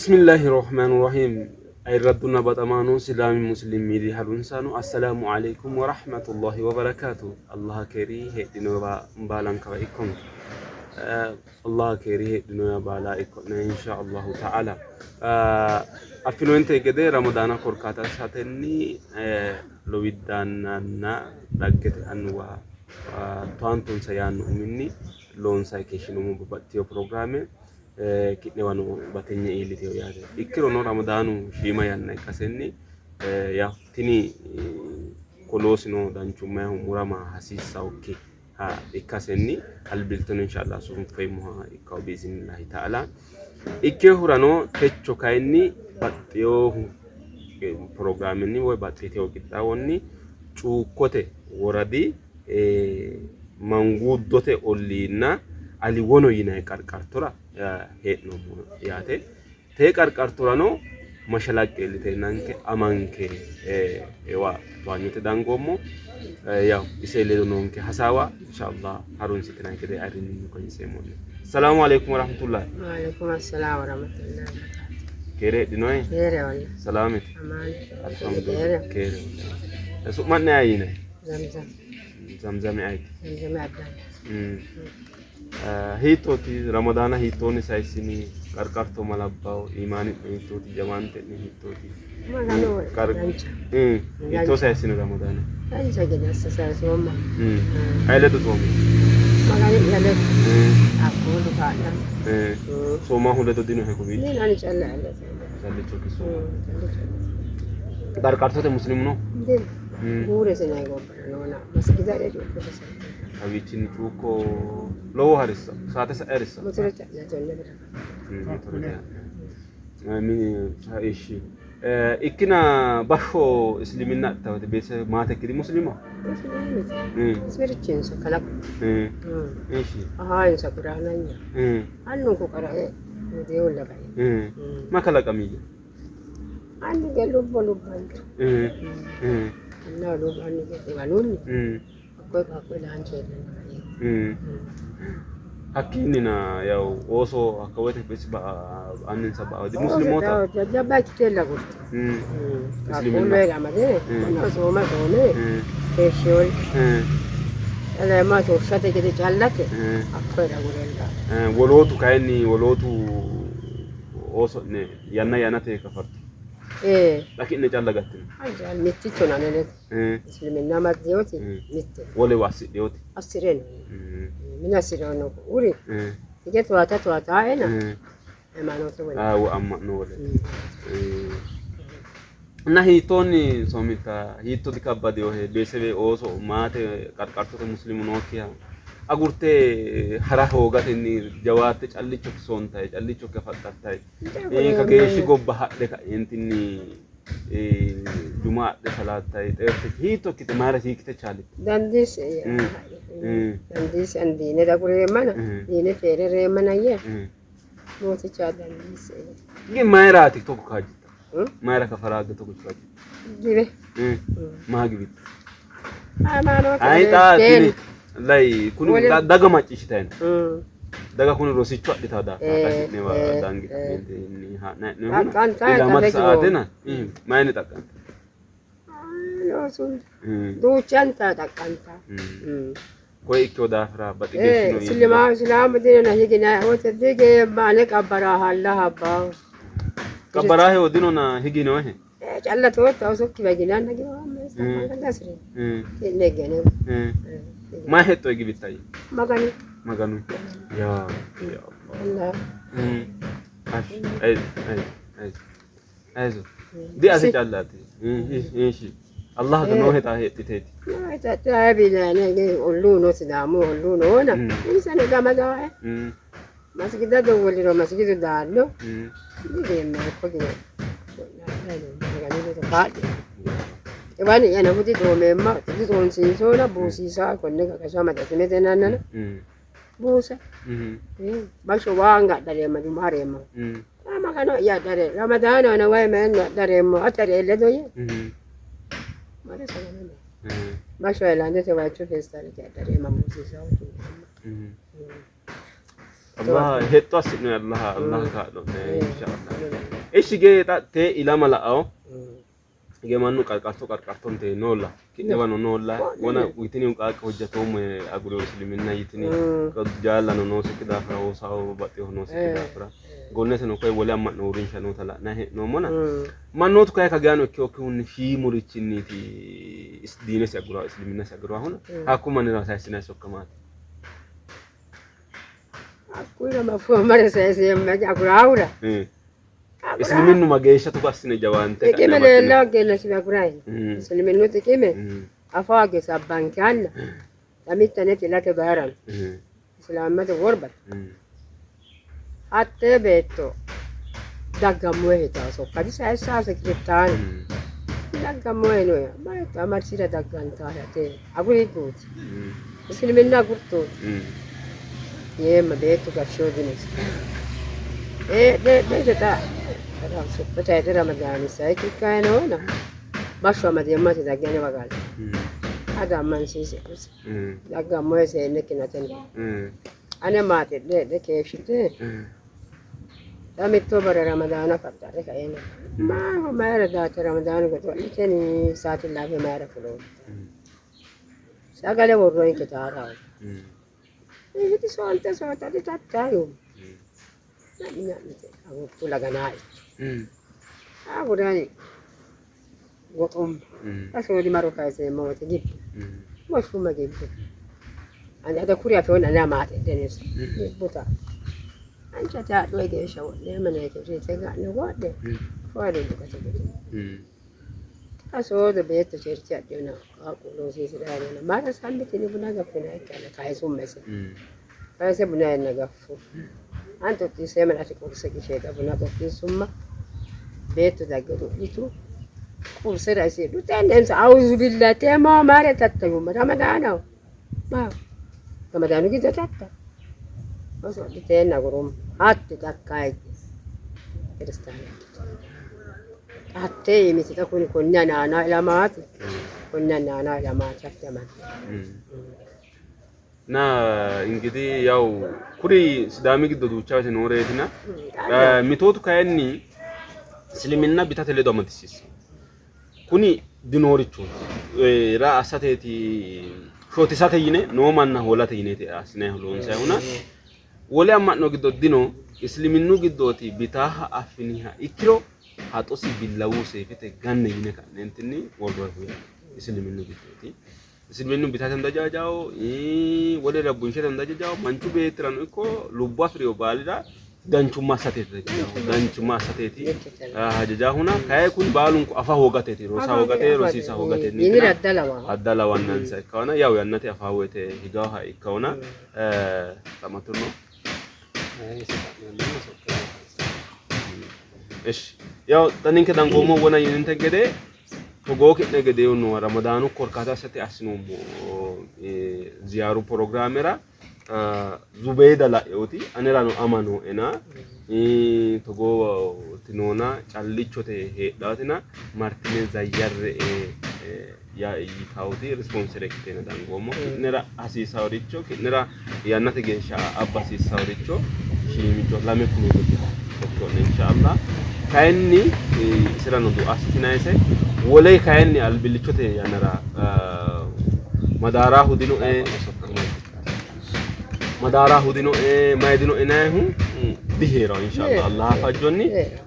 Bismillahi Rahmaani Rahiim. Ayirraddunna baxamaano Sidaami Muslim Miidiya harunsaano Assalaamu Aleykum wa rahmatullahi wa barakaatu. Allaha keeri heedhinowa baalankawa ikkonke. Allaha keeri heedhinowa baala ikko'ne insha Allahu ta'ala. Affinoonte gede Ramadaana korkaata assatenni lowiddaannanna dhaggete annuwa towaantonsa yaanno uminni loonsanni keeshshinoommo babbaxxitino pirogiraame ki'newano batinye iillitino yaate. Ikkirono Ramadaanu shiima yanna ikkasenni yaw tini koloosino danchummayihu murama hasiissannokkiha ikkasenni albillitteno inshallah sunfeemmoha ikkanno biiznillahi ta'ala. Ikkinohurano techo kayinni baxxinohu pirogiraamenni woy baxxitewo qixxaawonni Cuukkote woradi Manguuddote olliinna Aliwono yinanni qarqartora hee'noommo yaate. Tee qarqartorano mashalaqqe iilliteennanke amanke ewa towaanyote dangoommo. Yaw ise ledo noonke hasaawa inshallah harunsitinanni gede ayirrinyunni koyinseemmo'ne. Salaamu aleykum warahmatullahi. Waalaikum assalam warahmatullahi wabarakatuh. Keere heedhinoyi? Keereholla. Salaamete. Amaani. Alhamdulillah. Keereho. Keereholla. Su'ma'ne ayi yinanni? Zamzam. Zamzame ayiti? Zamzame Abdalla. Hiittooti Ramadaana hiittoonni sayissini? Qarqarto ma labbawo? Iimaani'ne hiittooti? Jawaante'ne hiittooti? Maganu dancha. Hiittoo sayissini Ramadaana? Dancha gede asse sayisoomma. Ayi ledo soomi? Magani'ya ledo. Hakkuullu kaa'lanno. Soomahu ledo dinohe kowiicho? Min ani calla alle soomma. Callichokki sooma. Callicho. Qarqartote muslimu no? Dino. Guurese nayi gobbara noona. Masgida e cuukkose saate. Kawiichinni cuukko lowo harissa saate sa'e harissa. Motorete ha'ne tonne bira. Motorete ha'ne. Ishi ikkina bashsho isliminna adhita beese maatekki dimuslima? Musliimete. Isirichinsa kalaqo. Ishi. Ahaayinsa quraananya. Annunku qara'e mudeewulla bae. Ma kalaqamiyya? Annu ge lubbo lubbantu. Annaho lubbo annu ge xiwanunni. Hakkoye qaaqqo ilaancho hee'renna bae. Hakkiinnina yaw ooso hakka woyte anninsa ba'a dimuslimoota? Jajjabba ikkitella gurte. Qaaqquullu hee'ramate sooma soome keeshshiwol. Eleema tooshshate gede callate hakkoye agurella. Wolootu kayinni wolootu ooso'ne yanna yannate kafartu. Xa ki'ne calla gattino. Mitticho ane ledo. Isliminna amaddinoti mitte. Wolewa assidhinoti. Assi're no. Mine assi're no. Uri hige towaata towaataaena hayimaanoote wole. Amma'no wole. እና hiittoonni soomitta hiitto dikabbadinohe beesewe ooso maate qarqartote muslimu nookkiha agurte hara hoogatenni jawaatte callichokki soontayi callichokki afaxxattayi kageeshshi gobba hadhe ka'eentinni juma adhe salaattayi xeerte hiitto ikkite mayira hiikkite chaalitte? Dandiise dandiise ani diine dagureemmana diine feerereemmana yee mooticha dandiise. Gin mayiraati tokko kaajjitta? Mayira kafaraaga tokko kaajjitta? Gibe. Maa gibitta? Hayimaanoote Ayi xa tini lay kuni daga macciishshitayi no. Daga kuni rosicho adhitaa daafira ki'newa dange ka'neentinni haa'ne ha'noommohuna ilamate sa'aatena mayinni xaqqanta? Loosun duuchanta xaqqanta. Koye ikkewo daafira baxi geeshshino Islima islaamu dinona higina wote dige maane qabbaraa halla habbaa. Qabbaraahe dinona higinohe? Calla tootta osokki baginanna giwaa dasre. Ki'ne gene. Mayi hexxo gibittayi? Maganu. Maganu. Yaa yaa Allah. Ashi ayzo ayzo ayzo ayzo diase callaati. Ishi Allah noohe xa hexxiteeti. Taabilaane olluuno Sidaamu olluu noona insano gamadaae masgida dowwoliro masgidu daanno digeemme hakko gine Maganu ledo kaa'li. Xiwani'yano dixoomeemma dixoonsiisoona buusiisaa konne gagaso amadasimete nannana buusa bashsho waa anga adhareemma juma hareemma. Magano'ya adhare Ramadaanano wayi mayinni adhareemmo atare ledo yee mare sagalame. Bashsho hayilaandete wayicho feestaalete adhareemma buusiisaa. Allah hexxo assi'noyi Allah Allah kaa'lo'ne inshallah. Ishi gee xa tee ilama la'ao hige mannu qarqarto qarqartonte noolla ki'newano noolla wona uyitini qaaqqi hojjatoommo aguriyo isliminna yitini jaallano noosikki daafira hoosao babbaxxinohu noosikki daafira gonneseno koye wole amma'no uurrinsha noota la'nanni hee'noommona mannootu kayi kageano ikkinokkihunni shiimurichinniiti diinesi agurawo isliminnasi aguraahuna hakku mannira sayissinanni sokka maati? Hakkuyira mare sayiseemma aguraahura. Isliminnu mageeshsha togo assine jawaante Xiqime leellaa geellasi agurayi. Isliminnu xiqime afaa geessa abbanke alla. Lamittane xilate bayiran. Islaammate worbate. Hattee beetto daggammoe hitaa sokka disayissaase kiristaani. Daggammoe no beetto amarsira daggantaa hatee aguri higgooti. Isliminna agurtooti. Yeemma beettu gashshoo dinesi. Heedhe xa tayxe ramadaani sayikki ikkayi noona bashsho amadeemmate dagge anewa galte. Hada ammansiisidhuse. Daggammoe seenne kinateno. Ane maaxidhe heedhe keeshshite xa mitto bare ramadaana faxxarre kaeena maaho mayra daate ramadaanu godo'liteni saatillaafe mayra fulootta. Sagale worroyinke taarawo. Ihiti soonte soonte ditattayu. Na'mi na'mite agurtu laganaa itti. Agurani goxumma. Xa soodi maro kayiseemmo wote gibbu. Woshshumma gibbu. Ani ate kuri afeona ane maaxidhe gibbuta. Anchate hadhu geeshsha wodheemma neete riite ga'ne wodhe foole dukate gede. Xa soodo beetto cherchi adhina qaaqqu loosiisi'rayi mara sambitini buna gaffina ikkana kayisummese. Kayise buna yenna gaffu. An xoxxiisseemma ati qurse qisheeta buna xoxxiissumma beetto dagge xu'litu qursera isi dhuxeensa awuzu billahi teemaa maare tattayumma ramadaanaho maa ramadaanu giddo tatta osodhiteenna agurumma hatti takkayi kiristaana ikkitu. Hattee imiti xa kuni konni anaanaa ilamaati konni anaanaa ilamaati hatti amanti. እና እንግዲህ ያው kuri Sidaami giddo duucha woyte nooreetina mitootu kayinni isliminna bitate ledo amadisiissa kuni dinoorichooti ra assateeti shotisate yine noo manna hoolate yineeti assinannihu loonsayihuna wole amma'no giddo dino isliminnu giddooti bitaaha affiniha ikkiro haxosi billawu seefete ganne yine ka'neentinni worroyihu yaate isliminnu giddooti. Isliminnu bitate dajajawo wolera bunshete dajajawo manchu beettirano ikko lubbo afiriyo baalira danchumma assateeti dajajawo danchumma assateeti hajajaahuna kayi kuni baalunku afa hoogateeti rosa hoogate rosiisa hoogatenni Yinira adda lawa. adda lawannansa ikkawona yaw yannate afaa woyte higaha ikkawona xa'mattono እሺ ያው xa ninke dangoommo wona yininte gede togoo ki'ne gedeehu ramadaanu korkaata assate assinoommo ziyaaru pirogiraamera Zubeyda la'eoti anerano ama nooena togooti noona callichote heedhaatina martine zayyarre yitaawoti rispoonsere ikkiteena dangoommo ki'nera hasiisaaworicho ki'nera yannate geeshsha abba hasiisaaworicho shiimicho 2,000 birra sokko'ne inshallah kayinni isirano du'a assitinayise wole kayinni albillichote yannara madaarahu dinoe madaarahu dinoe mayi dinoe nayihu diheerawo inshallah Allah fajjonni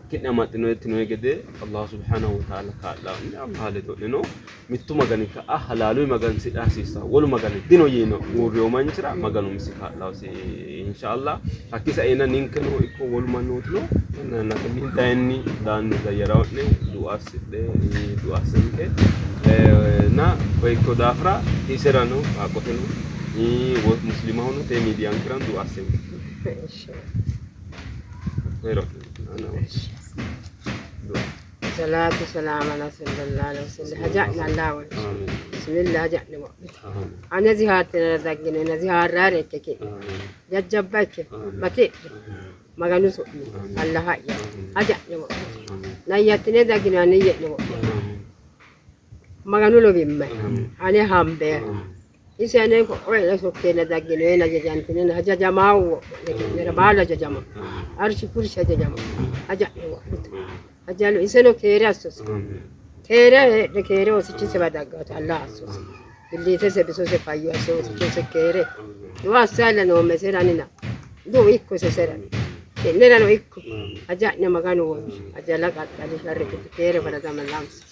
ki'ne amaxxinoyi gede Allah subhanahu wa ta'ala kaa'laa'ne Allah ledo'ne no mittu magani ka'a halaaluyi magansidha hasiissanno wolu magani dino yiino uurriyo manchira maganu umisi kaa'laosi inshallah hakki saeena ninkeno ikko wolu mannootino yanna yannate dayinni daanni zayyarawo'ne du'a assidhe du'a assinke na koye ikkino daafira iserano qaaqqoteno muslimahono tee miidiyankirano du'a assinke. صلاة وسلام على صلى الله عليه وسلم هجعنا الله بسم الله هجعنا أنا زهارتنا دقنا أنا زهار رارك ججبك بتي maganu su'mi Allah ha'ya haja'ne nayyatine daginani ye'ne maganu lowimma ane hambe Ise ane ko'o sokkeenna dagginoena hajajantinena hajajamaawwo ki'nera baalu hajajama arshi kurshi hajajama haja'ne wodhito hajalu iseno keere assose keere heedhe keere oosichisewa daggawota Allah assose billiitese bisose fayyo asse oosichose keere du'a assaalla noomme isera anina du'u ikkose isera ki'nerano ikko haja'ne Maganu wonsho hajala qaxxali sharre keere faradama lamsa.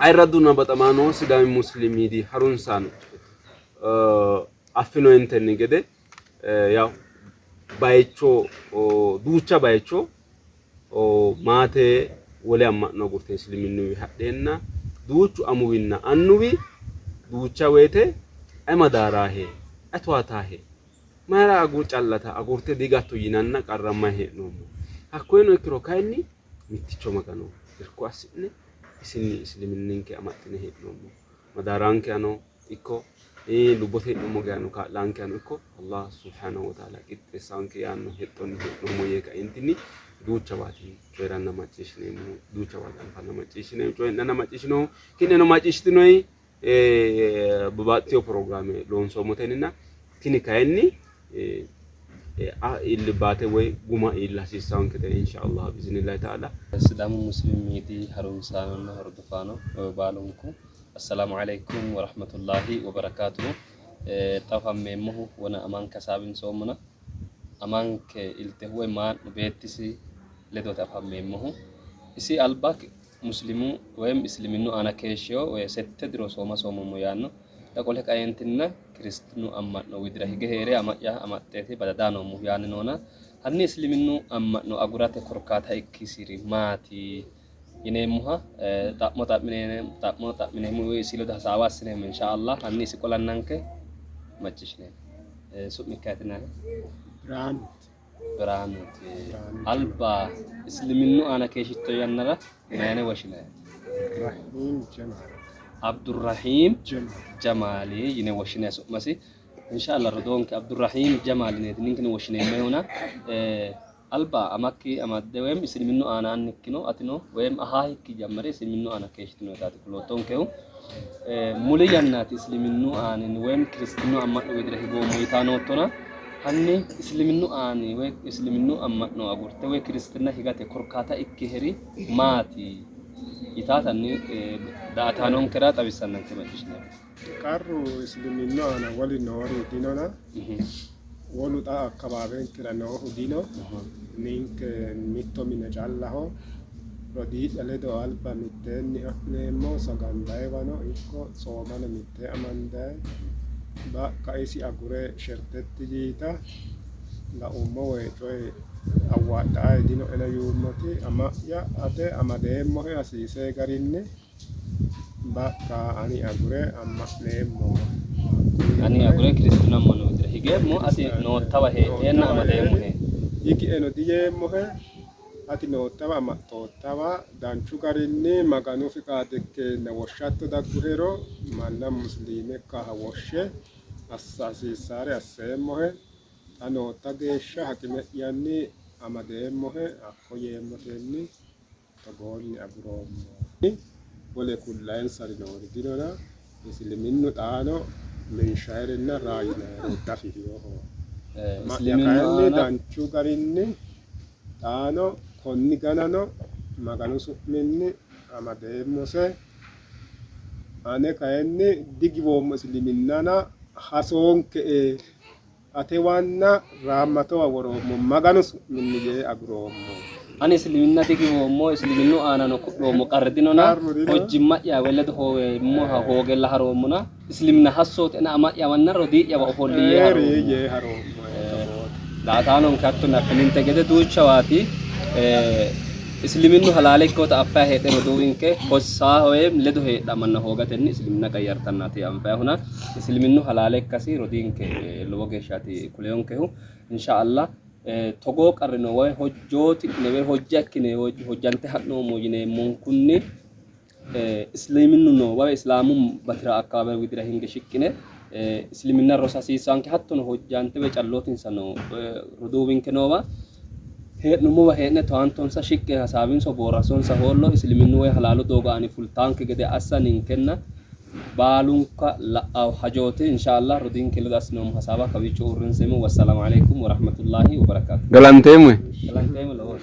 Ayirraddunna baxamaano Sidaami Muslim Miidiy harunsaano affinoentenni gede yaw bayicho duucha bayicho maate wole amma'no agurte isiliminnuwi hadheenna duuchu amuwinna annuwi duucha woyte ayi madaaraahe ayi towaataahe mayra agu callata agurte digatto yinanna qarrammayi hee'noommo. Hakkoyeno ikkiro kayinni mitticho Magano irko assi'ne isinni isiliminninke amaxxine hee'noommo. Madaarankehano ikko lubbote hee'noommo geeshshano kaa'laankehano ikko Allah subhanahu wa ta'ala qixxeessaanke yaanno hexxonni hee'noommo yee kaeentinni duuchawaati coyi'ranna macciishshineemmohu, duuchawaati anfanna macciishshineemmo, coyi'nanna macciishshinohu, ki'neno macciishshitinoyi babbaxxitino pirogiraame loonsoommotenninna tini kayinni iillibaate woy guma iilla hasiissaankete insha Allah biiznillahi ta'ala. Sidaamu Muslim Miidiy harunsaanonna hordofaano baalunku Assalaamu Aleykum Warahmatullaahi Wabarakaatuhu. Xa afammeemmohu wona amanke hasaawinsommona amanke iltehu woy maa'nu beettisi ledooti afammeemmohu. Isi alba Muslimu woyim Isliminnu aana keeshsheyo woy sette diro sooma soomummo yaanno. Xa qole kaeentinna Kiristinnu amma'no widira hige hee're ama'ya amaxxeeti badadaa noommohu yaanni noona, hanni Isliminnu amma'no agurate korkaata ikkisiri maati yineemmoha xa'mo xa'mo xa'mineemmo woy isi ledo hasaawa assineemmo insha Allah. Hanni isi qolannanke macciishshineemmo. Su'mikki ayeti yinanni? Biraanuuti. Biraanuuti. Alba Isliminnu aana keeshshitto yannara mayine woshshinanni? Abdurrahiim Jamaal. Abdurrahiim Jamaal. Jamaali yine woshshinanni su'masi. Inshallah rodoonke Abdurrahiim Jamaal yineeti ninkeno woshshineemmohuna alba amakki amadde woyim isiliminnu aana annikkino atino woyim ahaahikki jammare isiliminnu aana keeshshitinotaati kuloottonkehu. Muli yannaati isiliminnu aaninni woyim kiristinnu amma'no widira higoommo yitaa noottona hanni isiliminnu aani woy isiliminnu amma'no agurte woy kiristinna higate korkaata ikkiheri maati yitaatanni daa''ataanonkera xawissannanke macciishshineemmo. Qarru isiliminnu aana woli noori dinona, wolu xa akkawaawenkera noohu dino. Ninke mitto mine callaho. Rodii'ya ledo alba mitteenni ha'neemmo, sagandayiwano ikko tsoomano mittee amandayi. Baqqa isi agure shertetti yiita laummo woy coyi awwaadhaae dinoena yuummoti ama'ya ate amadeemmohe hasiisee garinni baqqa ani agure amma'neemmo. Ani agure Kiristinnu amma'no widira higeemmo, ati noottawa heedheenna amadeemmohe. Higieno diyeemmohe, ati noottawa amaxxoottawa danchu garinni Maganu fiqaade ikkeenna woshshatto dagguhero manna musiliime ikkaha woshshe assa hasiissaare asseemmohe. Xa nootta geeshsha haqime'yanni amadeemmohe hakko yeemmotenni togoonni aguroommo. Wole kullayinsari noori dinona isiliminnu xaano minshayirenna raa yinayire dafirinoho. Ama'ya Isiliminnu kayinni aana danchu garinni xaano konni ganano Maganu su'minni amadeemmose. Ane kayinni digiwoommo isiliminnana hasoonke''e atewanna raammatowa woroommo Maganu su'minni yee aguroommo. Ani isiliminna digiwoommo, isiliminnu aanano ku'loommo qarri dinona, Qarru dino. hojjimma'ya woy ledo hooweemmoha hoogella haroommona, isiliminna hassootiena ama'yawanna rodii'yawa ofolli yee Heeri haroommo. yee haroommo togooti. Daa''ataanonke hattonni affininte gede duuchawaati isiliminnu halaale ikkinota affayi heedhe roduuwinke hossaaho woy ledo heedha manna hoogatenni isiliminna qayyartannaati anfayihuna isiliminnu halaale ikkasi rodiinke lowo geeshshaati kuleyonkehu. Insha Allah togoo qarri no woy hojjooti'ne woy hojja ikkine hojjante ha'noommo yineemmonkunni isiliminnu no woy islaamu batira akkawaawe widira hinge shiqqine isiliminna rosa hasiissanke hattono hojjante woy callootinsa no roduuwinke noowa hee'nummowa hee'ne towaantonsa shiqqe hasaawinso boorrasonsa hoollo isiliminnu woy halaalu doogo aani fultaanke gede assa ninkenna Baalunka la'awo hajooti. Insha Allah rodiinke ledo assinoommo hasaawa kawiicho uurrinseemmo. Wassalaamu aleykum warahmatullaahi wabarakaatu. Galanteemmohe. Galanteemmo lowo.